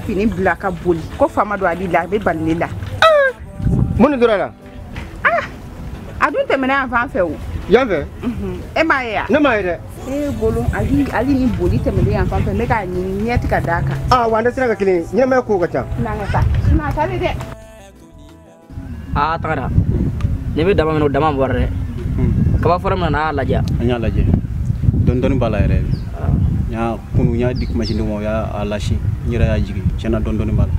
Fini bila ka boli ko faama don ale la a bɛ bali ne la. Mun de tora la? A dun tɛmɛna yan fan fɛ o. Yan fɛ? E m'a ye wa? Ne m'a ye dɛ. E bolo ali ni boli tɛmɛnen yan fan fɛ ne k'a ɲini ɲɛ ti ka d'a kan. Aa wa an tɛ sira ka kelen ye ɲɛnamaya kow ka ca. N'an ka taa sinon a taalen dɛ. Aa tagara ne bɛ dama min na o dama bɔra dɛ. Kaba fɔlɔ min na n'a y'a lajɛ. An y'a lajɛ dɔɔni dɔɔni b'a la yɛrɛ. N y'a kunu n y'a di kumasinin ma o y'a lasi n yɛrɛ y'a jigin tiɲɛna dɔɔni dɔɔni b'a la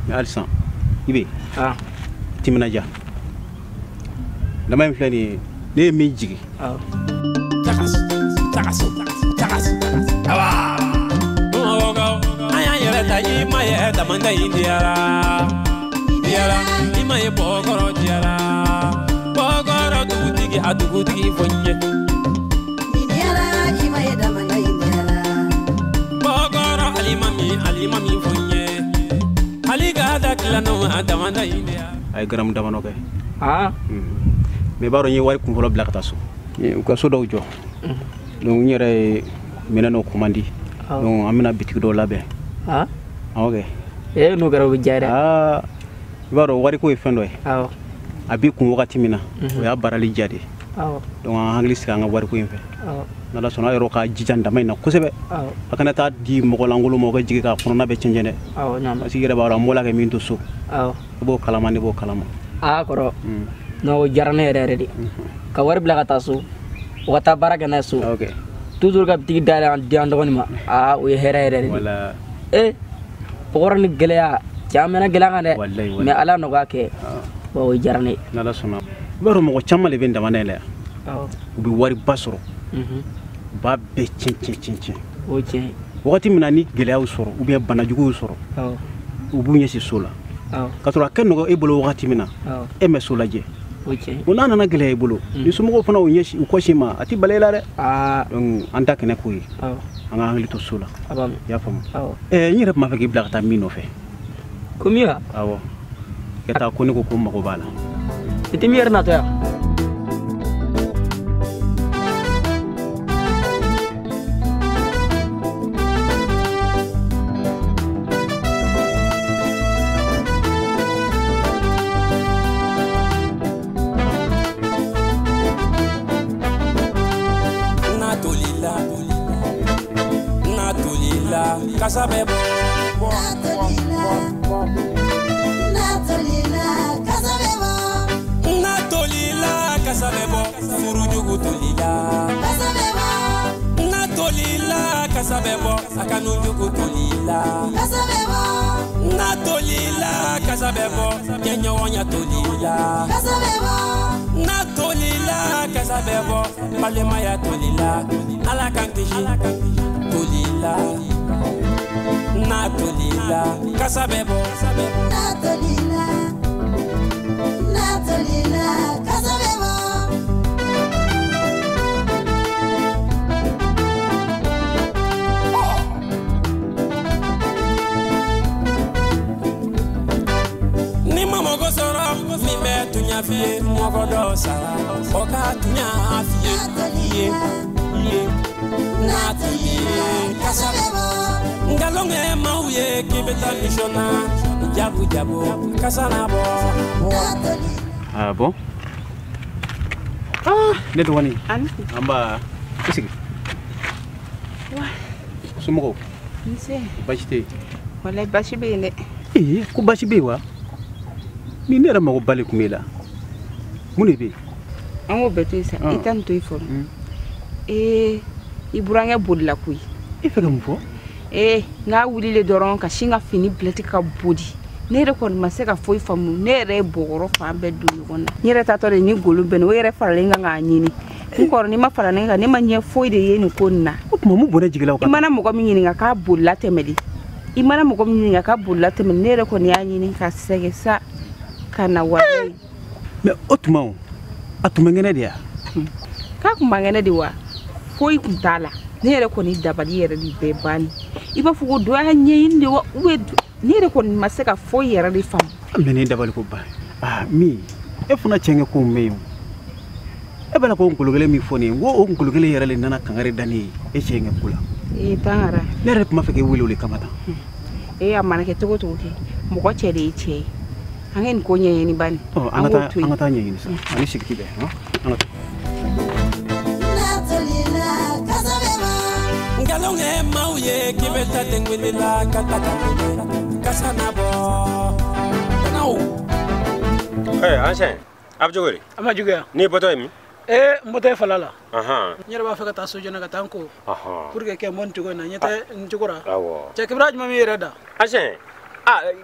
mais hali sisan i bɛ timinadiya dama in filɛ nin ye ne ye min jigin. An y'an yɛrɛ ta i ma ye damanda in diyara diyara i ma ye bɔkɔrɔ diyara bɔkɔrɔ dugutigi a dugutigi fo n ye. A ye garamu damadɔ kɛ. Mais i b'a dɔn n ye wari kunfɔlɔ bila ka taa so. U ka so dɔw jɔ. Donc n yɛrɛ ye minɛn dɔw commandi. Donc an bɛna bitigi dɔw labɛn. Awɔ kɛ. Ee n'o kɛra o bɛ diya dɛ. I b'a dɔn wariko ye fɛn dɔ ye. A b'i kun wagati min na o y'a baarali diya de ye. Donc an hakili sigi an ka wariko in fɛ. N'Ala sɔnna a yɛrɛ ka jija dama in na kosɛbɛ. A kana taa di mɔgɔ lankolon ma o ka jigin k'a kɔnɔna bɛɛ cɛncɛn dɛ. Parce que i yɛrɛ b'a dɔn an bɔla ka min to so. I b'o kalama ne b'o kalama. Aa kɔrɔ non o diyara ne yɛrɛ yɛrɛ de. Ka wari bila ka taa so o ka taa baara kɛ n'a ye so. Toujours ka bitigi dayɛlɛ an di an dɔgɔnin ma. Aa o ye hɛrɛ yɛrɛ de. Ee bɔgɔrɔ ni gɛlɛya cɛ an mɛnna gɛlɛya kan dɛ. Mais Ala nɔgɔya kɛ. Bon o diyara ne ye. N'Ala sɔnna. I b'a dɔn mɔgɔ caman de bɛ n damana in la yan. U bɛ wariba sɔrɔ. U b'a bɛɛ tiɲɛ tiɲɛ tiɲɛ tiɲɛ. O ye tiɲɛ ye. Wagati min na ni gɛlɛya y'u sɔrɔ ou bien banajugu y'u sɔrɔ. U b'u ɲɛsin so la. Ka sɔrɔ a kɛ nɔgɔ e bolo wagati min na e ma so lajɛ. O ye tiɲɛ ye. O n'a nana gɛlɛya i bolo. Ni somɔgɔw fana y'u ɲɛsin u kɔsin ma a ti bala i la dɛ. Donc an ta kɛnɛ k'o ye. An ka hakili to so la. I y'a faamu. N yɛrɛ tun b'a fɛ k'i bila ka taa min nɔfɛ. Ko min wa? Awɔ. Ka taa ko ne ko ko n mago b'a la. I tɛ min yɛrɛ natɔ yan. Kasa bɛ bɔ. N'a tolila kasa bɛ bɔ. Furujugu tolila. N'a tolila kasa bɛ bɔ. A kanujugu tolila. N'a tolila kasa bɛ bɔ. Jɛɲɔgɔnya tolila. N'a tolila kasa bɛ bɔ. Balimaya tolila. Ala k'an kisi tolila. N'a tolila kasa bɛ bɔ. N'a tolila, n'a tolila kasa bɛ bɔ. Ni ma mɔgɔ sɔrɔ min bɛ tunya f'i ye mɔgɔ dɔ sara o ka tunya f'i ye. Ye n'a tolila kasa bɛ bɔ. Nkalon kɛ maaw ye k'i bɛ taa mission na jago jago kasa na bɔ. Ah bon? Ah ne dɔgɔnin. An ba i sigi. Somɔgɔw? Nse. Baasi tɛ yen? Walayi baasi bɛ yen dɛ. Ee ko baasi bɛ yen wa? Ni ne yɛrɛ mago ba de tun b'e la. Mun de bɛ yen? An k'o bɛɛ to yen sa. I ta nin to yen fɔlɔ. Ee i burankɛ bolila koyi. I fɛ ka mun fɔ? Ee n k'a wulilen dɔrɔn ka sin ka fini bilati ka boli. Ne yɛrɛ kɔni ma se ka foyi faamu. Ne yɛrɛ ye bɔgɔrɔ fan bɛɛ don ɲɔgɔn na. N yɛrɛ taatɔ de ni golo bɛnna o yɛrɛ faralen kan k'a ɲini. N kɔrɔ n'i ma fara ne kan ne ma ɲɛ foyi de ye nin ko nin na. O tuma mun bɔnɛ jigila o kan? I mana mɔgɔ min ɲininka k'a bolila tɛmɛli. I mana mɔgɔ min ɲininka k'a bolila tɛmɛli. Ne yɛrɛ kɔni y'a ɲini ka sɛgɛn sa ka na wari. Mais o tuma o a tun bɛ kɛnɛ de ya? K'a tun man kɛnɛ de wa? Foyi tun t'a la. Ne yɛrɛ kɔni dabali yɛrɛ de bɛɛ banni. I b'a fɔ ko dɔ y'a ɲɛɲini de wa? Ou bien ne yɛrɛ kɔni ma se ka foyi yɛrɛ de faamu. Mais ne dabali ko ban. Ah min e fana cɛnkɛ ko mɛn yen. E b'a la ko ngolo kelen min fɔ nin ye, n ko o ngolo kelen yɛrɛ de nana kangari da ne ye e cɛnkɛ ko la. Ee Tangara. Ne yɛrɛ tun b'a fɛ k'e wele o de kama tan. E a mana kɛ cogo cogo kɛ mɔgɔ cɛ de ye cɛ ye. An ka nin ko ɲɛɲini bani. An ka taa ɲɛɲini sa. Ani sigi ti bɛn. An ka taa. Nkalon ye maaw ye k'i bɛ taa denkundi la ka taa ka kasa na bɔ. Tanaw. Ancien, a bɛ cogo di? A ma juguya. N'i bɔtɔ ye min? N bɔtɔ ye fala la. N yɛrɛ b'a fɛ ka taa so joona ka taa n ko. Pour que kɛ n bɔ nin cogo in na, n ɲɛ tɛ n cogo la. Awɔ. Cɛ kibaruya jumɛn b'i yɛrɛ da? Ancien,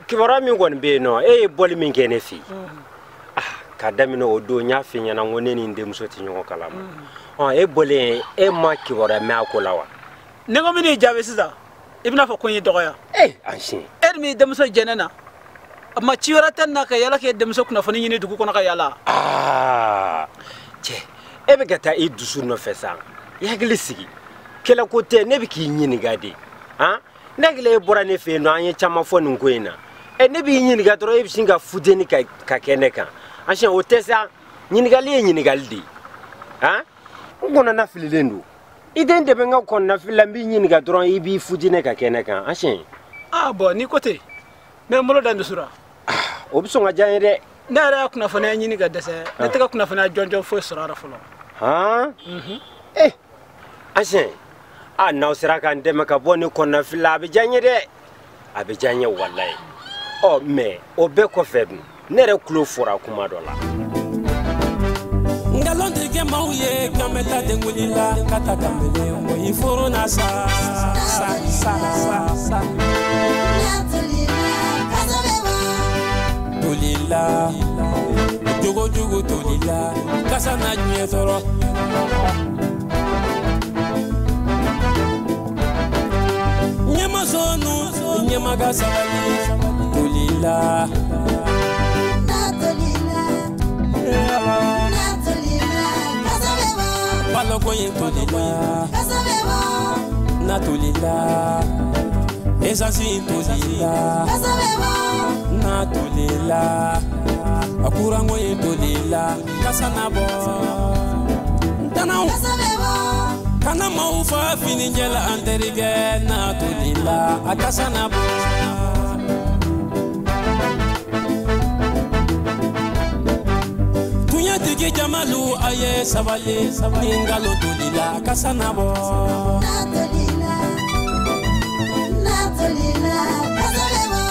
kibaruya min kɔni bɛ yen nɔ, e ye bɔli min kɛ ne fɛ yen. Ka daminɛ o don n y'a f'i ɲɛna n ko ne ni n denmuso tɛ ɲɔgɔn kalama. E bɔlen e ma kibaruya mɛn a ko la wa? Ni ko min y'i jaabi sisan, i bɛna fɔ ko n y'i dɔgɔya. Ancien. E de m'i denmuso jɛn ne na. A ma ci wɛrɛ tɛ n na ka yala k'e denmuso kunnafoni ɲini dugu kɔnɔ ka yala. Cɛ, e bɛ ka taa i dusu nɔfɛ sa. I hakili sigi. Kɛlɛko tɛ, ne bɛ k'i ɲininka de. Ne hakili e bɔra ne fɛ yen nɔ, an ye caman fɔ nin ko in na. Ne b'i ɲininka dɔrɔn e bɛ sin ka futeni ka kɛ ne kan. Ancien, o tɛ sa. Ɲininkali ye ɲininkali de ye. N kɔnɔna fililen don. I den dɛmɛ n ka kɔnɔna fili la, n b'i ɲininka dɔrɔn i b'i futeni ka kɛ ne kan. Ancien. Bon, n'i ko ten, n bɛ n bolo da n dusu la. O bɛ sɔn ka diya n ye dɛ. Ne yɛrɛ y'a kunnafoniya ɲini ka dɛsɛ. Ne tɛ ka kunnafoniya jɔnjɔn foyi sɔrɔ a la fɔlɔ. Ancien, n'aw sera ka n dɛmɛ ka bɔ nin kɔnɔna fili la, a bɛ diya n ye dɛ. A bɛ diya n ye walayi. Mais o bɛɛ kɔfɛ dun, ne yɛrɛ tulo fɔra kuma dɔ la. Nkalon tigɛ maaw ye k'an bɛ taa denkundi la ka taa kanbelen o y'i furu na sa sa sa sa sa. Tolila, jogojugu tolila, kasa na diɲɛ tɔɔrɔ. Ɲɛmasɔnnu, ɲɛma ka sabali, tolila. Baloko ye tolila, na tolila, esansi tolila, na tolila, a kuranko ye tolila, kasa na bɔ. Ntanaw, kana maaw fa finijɛ la an terikɛ, na tolila, a kasa na bɔ. Tigi jamalu a ye sabali, ni nkalon tolila, kasa na bɔ. Na tolila, na tolila, kasa bɛ bɔ.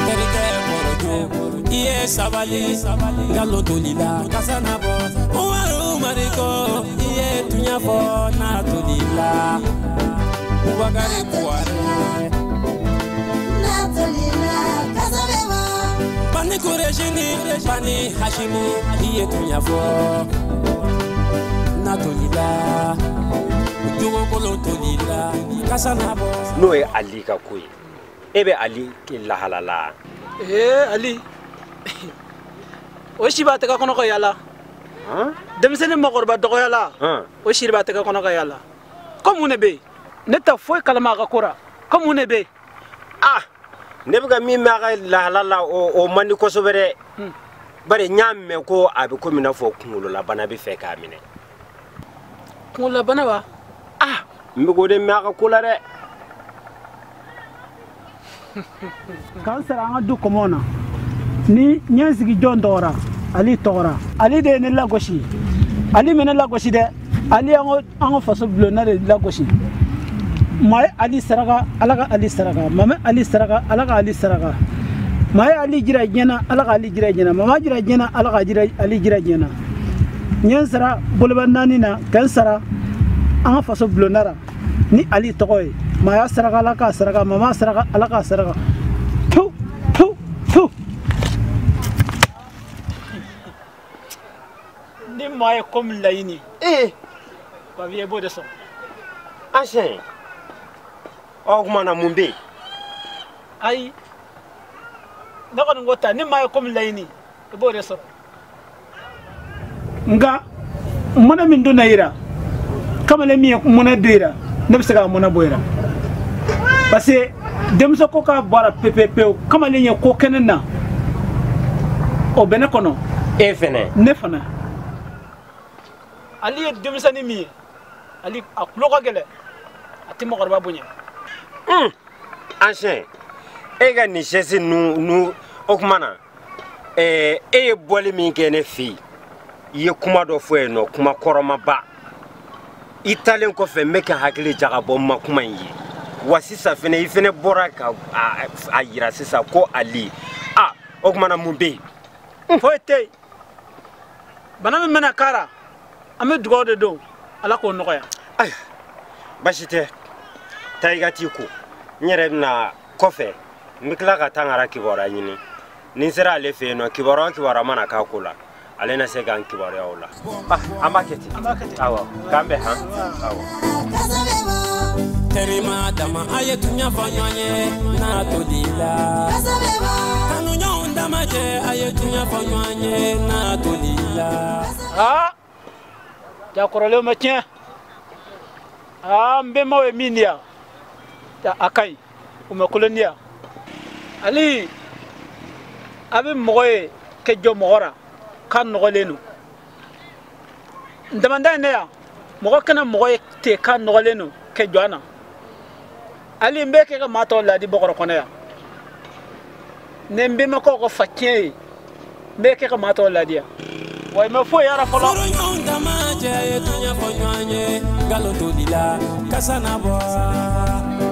Terikɛ kɔrɔjo, i ye sabali, nkalon tolila, kasa na bɔ. Umaru Mariko, i ye tuɲa fɔ, na tolila. Bubakari Buware, na tolila, kasa bɛ bɔ. Bani Kurejini, Bani Hashimi, i ye tuɲa fɔ, na tolila. Jogokolon tolila, kasa na bɔ. N'o ye Ali ka ko ye. E bɛ Ali lahala la. Ali. O si b'a tɛgɛ kɔnɔ ka yala. Denmisɛnnin makɔrɔba dɔgɔya la. O si b'a tɛgɛ kɔnɔ ka yala. Ko mun de bɛ yen? Ne tɛ foyi kalama a ka ko la. Ko mun de bɛ yen? Ne bɛ ka min mɛn a ka lahala la, o man di kosɛbɛ dɛ. Bari n y'a mɛn ko a bɛ komi i n'a fɔ kunkololabana bɛ fɛ k'a minɛ. Kunkololabana wa? N bɛ k'o de mɛn a ka ko la dɛ. K'an sara an ka du kɔmɔ na. Ni n ye n sigi jɔn tɔgɔra, Ali tɔgɔra. Ali de ye ne lagosi. Ali mɛ ne lagosi dɛ. Ali an ka faso bulonna de lagosi. Maa ye Ali saraka, Ala ka Ali saraka. Maa ma Ali saraka, Ala ka Ali saraka. Maa ye Ali jira diɲɛ na, Ala ka Ali jira diɲɛ na. Maa ma jira diɲɛ na, Ala ka Ali jira diɲɛ na. N ye n sara boloba naani na, ka n sara an ka faso bulonna la ni Ali tɔgɔ ye. Maa y'a saraka, Ala k'a saraka. Maa ma saraka, Ala k'a saraka. Tu tu tu. Ni maa ye ko min laɲini. Papiye b'o de sɔrɔ. Ancien, o tuma na mun bɛ yen? Ayi, ne kɔni ko ta, ni maa ye ko min laɲini, i b'o de sɔrɔ. Nka mɔnɛ min donna i la, kamalen min ye mɔnɛ don i la, ne bɛ se k'a mɔnɛ bɔ i la. Parce que Denmuso ko k'a bɔra pewu kamalen ye ko kɛnɛ na o bɛ ne kɔnɔ. E fɛnɛ? Ne fana. Ale ye denmisɛnnin min ye, ale a tulo ka gɛlɛn, a tɛ mɔgɔkɔrɔba bonya. Ancien, e ka nin geste nu o kuma na, e ye bɔli min kɛ ne fɛ yen, i ye kuma dɔ fɔ yen nɔ, kuma kɔrɔmaba. I taalen kɔfɛ n bɛ ka hakili jagabɔ n ma kuma in ye. Wa sisan fɛnɛ i fɛnɛ bɔra ka a yira sisan ko Ali, a o kuma na mun bɛ yen? Foyi tɛ yen. Bana min bɛna k'a la, an bɛ dugawu de don, Ala k'o nɔgɔya. Ayiwa, baasi tɛ, taa i ka t'i ko. N yɛrɛ bɛna kɔfɛ, n bɛ tila ka taa n ka kibaruya ɲini. Ni n sera ale fɛ yen nɔ, kibaruya o kibaruya mana k'a ko la, ale na se k'an kibaruya o la. An b'a kɛ ten. Awɔ, k'an bɛn han. Awɔ. Terima dama a ye tunya fɔ ɲɔgɔn ye n'a tolila. Kanuɲɔgɔn dama cɛ a ye tunya fɔ ɲɔgɔn ye n'a tolila. Aa, ja kɔrɔlenw ma tiɲɛ. Aa, n bɛnbaw ye min di yan, a ka ɲi, u ma kolon di yan. Ali, a bɛ mɔgɔ ye kɛ jɔ mɔgɔ la k'a nɔgɔlen don. N damanda ye ne yan, mɔgɔ kana mɔgɔ ye ten k'a nɔgɔlen don kɛ jɔ a na. Ali, n bɛ kɛ ka maa tɔw laadi Bɔkɔrɔ kɔnɔ yan. Ni n bɛnbakɛw ka fa tiɲɛ ye, n bɛ kɛ ka maa tɔw laadi yan. Wa i ma foyi yara fɔlɔ. Furuɲɔgɔn dama cɛ a ye tunya fɔ ɲɔgɔn ye nkalon tolila kasa na bɔ.